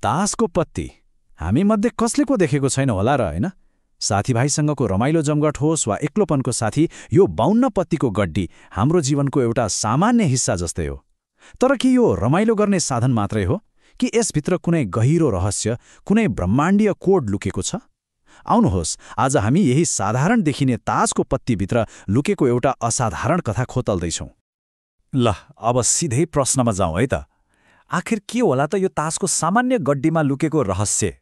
तासको पत्ती हामीमध्ये कसले को देखेको छैन होला र हैन? साथीभाइसँगको रमाइलो जमघट होस् वा एक्लोपनको साथी, यो 52 पत्तीको गड्डी हाम्रो जीवनको एउटा सामान्य हिस्सा जस्तै हो। तर के यो रमाइलो गर्ने साधन मात्रै हो कि यसभित्र कुनै गहिरो रहस्य, कुनै ब्रह्माण्डीय कोड लुकेको छ? आउनुहोस्, आज हामी यही साधारण देखिने तासको पत्तीभित्र लुकेको एउटा असाधारण कथा खोतल्दैछौँ। ल, अब सिधै प्रश्नमा जाउँ है त। आखिर के होला त यो तासको सामान्य गड्डीमा लुकेको रहस्य?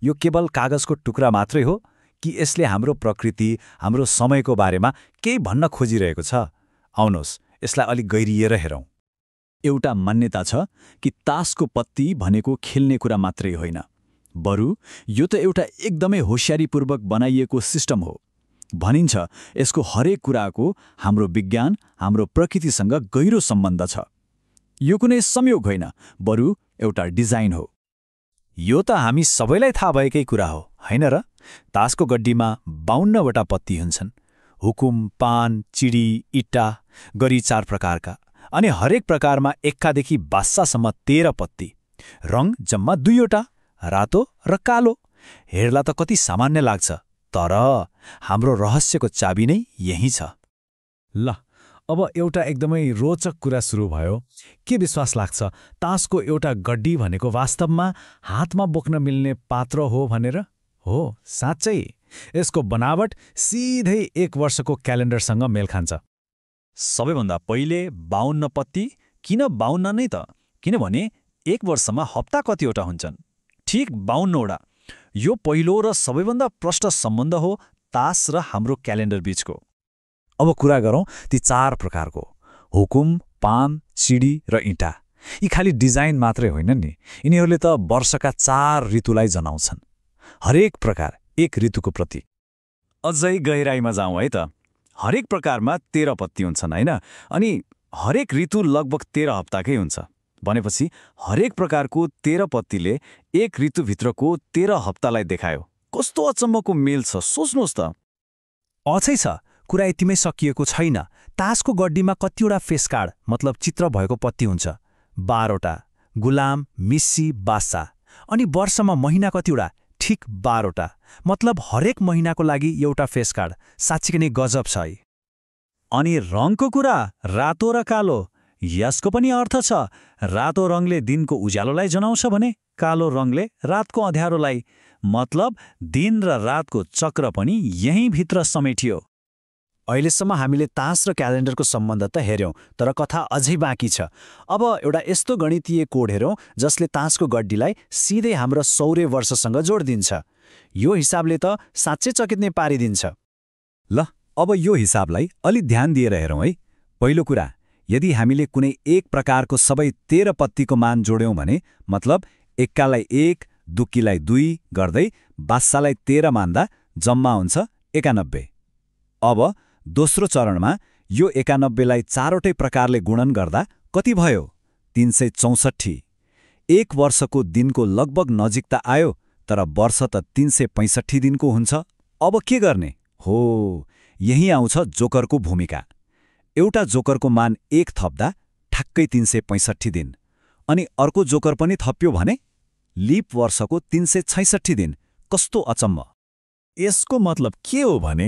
यो केवल कागजको टुक्रा मात्रै हो कि यसले हाम्रो प्रकृति, हाम्रो समयको बारेमा केही भन्न खोजिरहेको छ? आउनुहोस्, यसलाई अलि गहिरिएर हेरौँ। एउटा मान्यता छ कि तासको पत्ती भनेको खेल्ने कुरा मात्रै होइन, बरु यो त एउटा एकदमै होशियारीपूर्वक बनाइएको सिस्टम हो। भनिन्छ यसको हरेक कुराको हाम्रो विज्ञान, हाम्रो प्रकृतिसँग गहिरो सम्बन्ध छ। यो कुनै संयोग होइन, बरु एउटा डिजाइन हो। यो त हामी सबैलाई थाहा भएकै कुरा हो, होइन र? तासको गड्डीमा 52वटा पत्ती हुन्छन्। हुकुम, पान, चिडी, इट्टा गरी 4 प्रकारका, अनि हरेक प्रकारमा 1 देखि 12सम्म 13 पत्ती। रङ जम्मा 2वटा, रातो र कालो। हेर्दा त कति सामान्य लाग्छ, तर हाम्रो रहस्यको चाबी नै यही छ। ल, अब एउटा एकदमै रोचक कुरा सुरु भयो। के विश्वास लाग्छ तासको एउटा गड्डी भनेको वास्तवमा हातमा बोक्न मिल्ने पात्र हो भनेर? हो, साँच्चै। यसको बनावट सिधै 1 वर्षको क्यालेन्डरसँग मेल खान्छ। सबैभन्दा पहिले 52 पत्ती किन 52 नै त? किनभने 1 वर्षमा हप्ता कतिवटा हुन्छन्? ठिक 52वटा। यो पहिलो र सबैभन्दा प्रष्ट सम्बन्ध हो तास र हाम्रो क्यालेन्डर बीचको। अब कुरा गरौँ ती 4 प्रकारको। हुकुम, पान, चिडी र इँटा। यी खालि डिजाइन मात्रै होइनन् नि, यिनीहरूले त वर्षका 4 ऋतुलाई जनाउँछन्। हरेक प्रकार एक ऋतुको प्रतीक। अझै गहिराइमा जाउँ है त। हरेक प्रकारमा 13 पत्ती हुन्छन्, होइन? अनि हरेक ऋतु लगभग 13 हप्ताकै हुन्छ। भनेपछि हरेक प्रकारको 13 पत्तीले एक ऋतुभित्रको 13 हप्तालाई देखायो। कस्तो अचम्मको मेल छ, सोच्नुहोस् त। अझै छ, कुरा यतिमै सकिएको छैन। तासको गड्डीमा कतिवटा फेस कार्ड मतलब चित्र भएको पत्ती हुन्छ? 12वटा। गुलाम, मिस्सी, बादशाह। अनि वर्षमा महिना कतिवटा? ठिक 12वटा। मतलब हरेक महिनाको लागि एउटा फेस कार्ड। साँच्चीकै नै गजब छ है। अनि रङको कुरा, रातो र कालो। यसको पनि अर्थ छ। रातो रङले दिनको उज्यालोलाई जनाउँछ भने कालो रङले रातको अँध्यारोलाई। मतलब दिन र रातको चक्र पनि यहीँ भित्र समेटियो। अहिलेसम्म हामीले तास र क्यालेन्डरको सम्बन्ध त हेऱ्यौँ, तर कथा अझै बाँकी छ। अब एउटा यस्तो गणितीय कोड हेरौँ जसले तासको गड्डीलाई सिधै हाम्रो सौर्य वर्षसँग जोडिदिन्छ। यो हिसाबले त साँच्चै चकित नै पारिदिन्छ। ल, अब यो हिसाबलाई अलि ध्यान दिएर हेरौँ है। पहिलो कुरा, यदि हामीले कुनै एक प्रकारको सबै 13 पत्तीको मान जोड्यौँ भने, मतलब एक्कालाई 1, दुक्कीलाई 2 गर्दै बादशाहलाई 13 मान्दा जम्मा हुन्छ 91। अब दोस्रो चरणमा यो 91लाई 4वटै प्रकारले गुणन गर्दा कति भयो? 364। 1 वर्षको दिनको लगभग नजिकता आयो, तर वर्ष त 365 दिनको हुन्छ। अब के गर्ने? हो, यही आउँछ जोकरको भूमिका। एउटा जोकरको मान 1 थप्दा ठ्याक्कै 365 दिन, अनि अर्को जोकर पनि थप्यो भने लिप वर्षको 366 दिन। कस्तो अचम्म! यसको मतलब के हो भने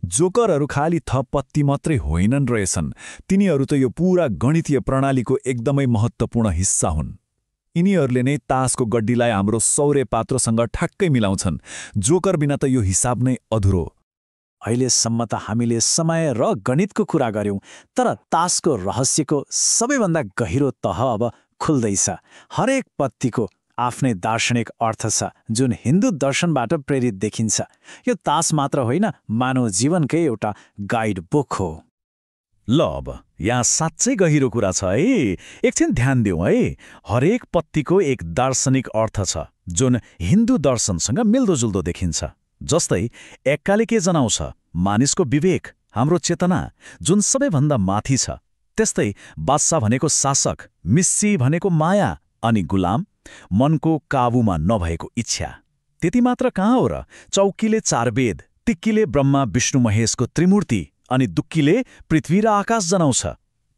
जोकरहरू खाली थप पत्ती मात्रै होइनन् रहेछन्, तिनीहरू त यो पूरा गणितीय प्रणालीको एकदमै महत्त्वपूर्ण हिस्सा हुन्। यिनीहरूले नै तासको गड्डीलाई हाम्रो सौर्य पात्रसँग ठ्याक्कै मिलाउँछन्। जोकर बिना त यो हिसाब नै अधुरो। अहिलेसम्म त हामीले समय र गणितको कुरा गर्यौं, तर तासको रहस्यको सबैभन्दा गहिरो तह अब खुल्दैछ। हरेक पत्तीको आफ्नै दार्शनिक अर्थ छ, जुन हिन्दू दर्शनबाट प्रेरित देखिन्छ। यो तास मात्र होइन, मानव जीवनकै एउटा गाइड बुक हो। ल, अब यहाँ साँच्चै गहिरो कुरा छ है। एकछिन ध्यान दिउँ है। हरेक पत्तीको एक दार्शनिक अर्थ छ, जुन हिन्दू दर्शनसँग मिल्दोजुल्दो देखिन्छ। जस्तै एक्काले के जनाउँछ? मानिसको विवेक, हाम्रो चेतना, जुन सबैभन्दा माथि छ। त्यस्तै बादशाह भनेको शासक, मिस्सी भनेको माया, अनि गुलाम मनको काबुमा नभएको इच्छा। त्यति मात्र कहाँ हो र? चौकीले 4 वेद, तिक्कीले ब्रह्मा विष्णु महेशको त्रिमूर्ति, अनि दुक्कीले पृथ्वी र आकाश जनाउँछ।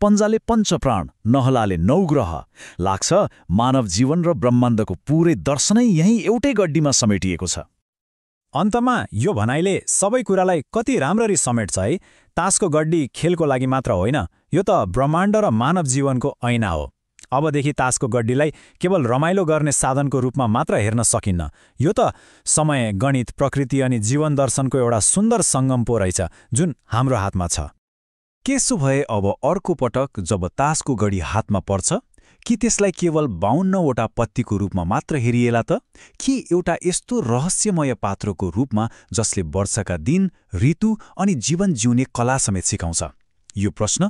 पञ्जाले पञ्चप्राण, नहलाले 9 ग्रह। लाग्छ मानव जीवन र ब्रह्माण्डको पूरै दर्शनै यही एउटै गड्डीमा समेटिएको छ। अन्तमा यो भनाइले सबै कुरालाई कति राम्ररी समेट्छ है। तासको गड्डी खेलको लागि मात्र होइन, यो त ब्रह्माण्ड र मानव जीवनको ऐना हो। अबदेखि तासको गड्डीलाई केवल रमाइलो गर्ने साधनको रूपमा मात्र हेर्न सकिन्न। यो त समय, गणित, प्रकृति अनि जीवन दर्शनको एउटा सुन्दर सङ्गम पो रहेछ, जुन हाम्रो हातमा छ। त्यसो भए अब अर्को पटक जब तासको गडी हातमा पर्छ, कि त्यसलाई केवल 52वटा पत्तीको रूपमा मात्र हेरिएला त, कि एउटा यस्तो रहस्यमय पात्रको रूपमा जसले वर्षका दिन, ऋतु अनि जीवन जिउने कला समेत सिकाउँछ? यो प्रश्न